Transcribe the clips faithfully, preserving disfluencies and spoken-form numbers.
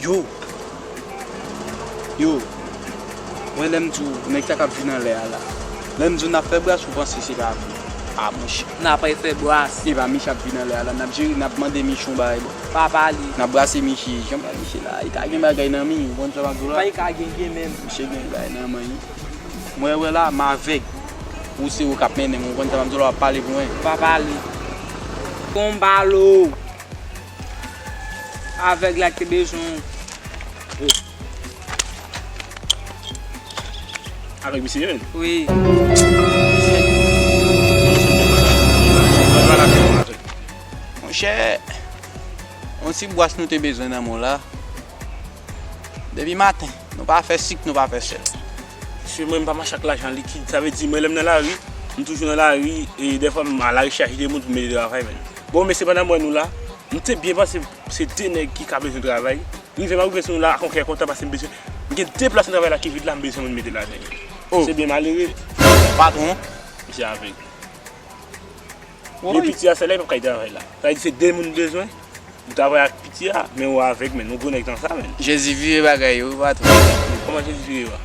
Yo! Yo! Mwen lè m di w, nèg sa k ap vin anlè a la. Lè m di w n ap fè bras, ou panse se pa vre. A monchè. N ap fè bras. E pa Miche ap vin anlè a la, n ap jere, n ap mande Miche yon bagay bon. Pa pale. N ap brase Miche, jan bagay Miche la, li ka gen bagay nan men, ou konn sa m ap di w la? Pa li ka gen, gen menm. Misye gen bagay nan men. Mwen wè la, m avèg. Ou se ou k ap mennen m, ou konn sa m ap di w la, w ap pale pou mwen. Pa pale. Konbalo. Avèg la ki te bezwen w. Avèg misye menm? Wi. Monchè, yon ti bwas nou te bezwen nan men w la. Depi maten, nou pa fè sik, nou pa fè sèl. Mesye, mwen m pa mache ak lajan likid. Sa vle di, mwen lè m nan lari, m toujou nan lari, e dèfwa m al lari chache de moun pou m mete travay, menn. Bon, mesye, pandan m wè nou la, m te byen panse se de nèg ki ka bezwen travay. Rive m rive sou nou la ak yon kè kontan paske m bezwen. M gen de plas nan travay la ki vid la, m bezwen moun mete ladan yo. Oh. Se byen malere. Patwon. Misye avèg. Men piti a, sèl la, li p ap kay travay la. Sa vle di se de moun m bezwen. M travay ak piti a, men ou avèg, men nou gwo nèg nan sa, men. Jezi vire bagay yo, patwon. Kòman Jezi vire yo a?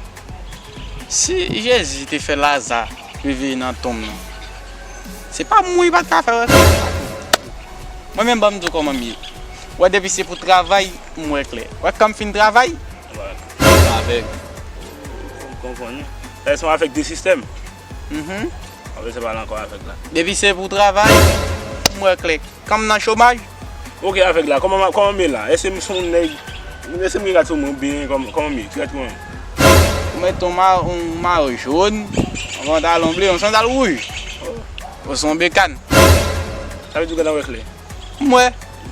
Si Jezi te fè Laza reveye nan tonm nan, se pa mwen li pa t ka fè wè. Mwen menm, ban m di w kòman m ye. Wè, depi se pou travay, m wè klè. Wè, kan m fin travay, m avèg. M konprann. Sa se yon avèg de sistèm. Mhm. Anben, se pa la ankò avèg la. Depi se pou travay, m wè klè. Kan m nan chomaj. Ok, avèg la, kòman, kòman m ye la? Èske m se yon nèg, èske m gen rad sou mwen oubyen kòman, kòman m ye? Ki rad ki mwen? Ou mete yon ma-, yon mayo jòn, yon pantalon ble, yon sandal wouj. Ou se yon bekàn. Sa vle di w gentan wè klè? M wè.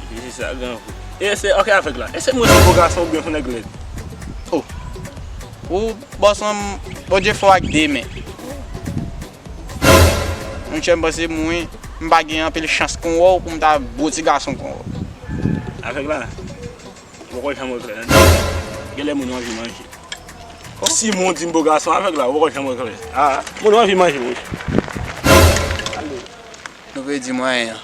Jezi, sa gran vre. E se, ok, avèg la. Èske mwen se yon bo gason oubyen se yon nèg lèd? Oh. Ou bòs mwen, Bondye fè w ak de men. Monchè, m panse mwen, m pa gen anpil chans kon wè w pou m ta bo ti gason kon wè w. Avèg la, ou poko janm wè klè, non. Genlè moun yo anvi manje. Si moun di m bo gason avèg la, ou poko janm wè klè. Ah, moun yo anvi manje, monchè. Nou pe di mwayen an.